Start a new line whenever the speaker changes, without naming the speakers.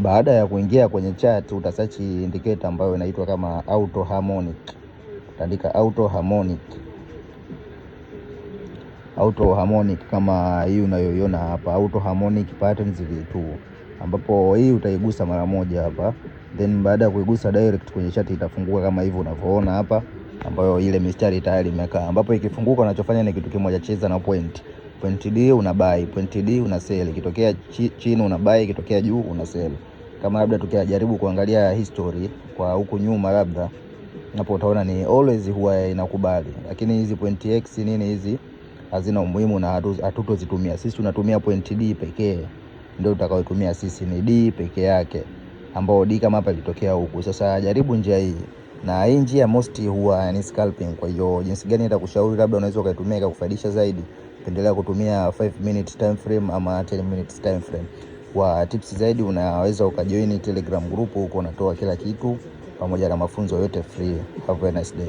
Baada ya kuingia kwenye chart, utasearch indicator ambayo inaitwa kama auto harmonic. Utaandika auto harmonic, auto harmonic kama hii unayoiona hapa, auto harmonic patterns V2, ambapo hii utaigusa mara moja hapa, then baada ya kuigusa direct kwenye chart itafunguka kama hivyo unavyoona hapa, ambayo ile mistari tayari imekaa, ambapo ikifunguka unachofanya ni kitu kimoja, cheza na point. Point D una buy, point D una sell, ikitokea chini una buy, ikitokea juu una sell. Kama labda tukijaribu kuangalia history kwa huku nyuma, labda hapo utaona ni always huwa inakubali, lakini hizi point X nini hizi hazina umuhimu na hatutozitumia sisi. Tunatumia point D pekee, ndio tutakayotumia sisi ni D pekee yake, ambao D kama hapa ilitokea huku. Sasa jaribu njia hii, na hii njia most huwa ni scalping. Kwa hiyo jinsi gani nitakushauri labda unaweza ukaitumia ikakufaidisha zaidi, pendelea kutumia 5 minute time frame ama 10 minutes time frame. Kwa tips zaidi unaweza ukajoin Telegram group, huko unatoa kila kitu pamoja na mafunzo yote free. Have a nice day.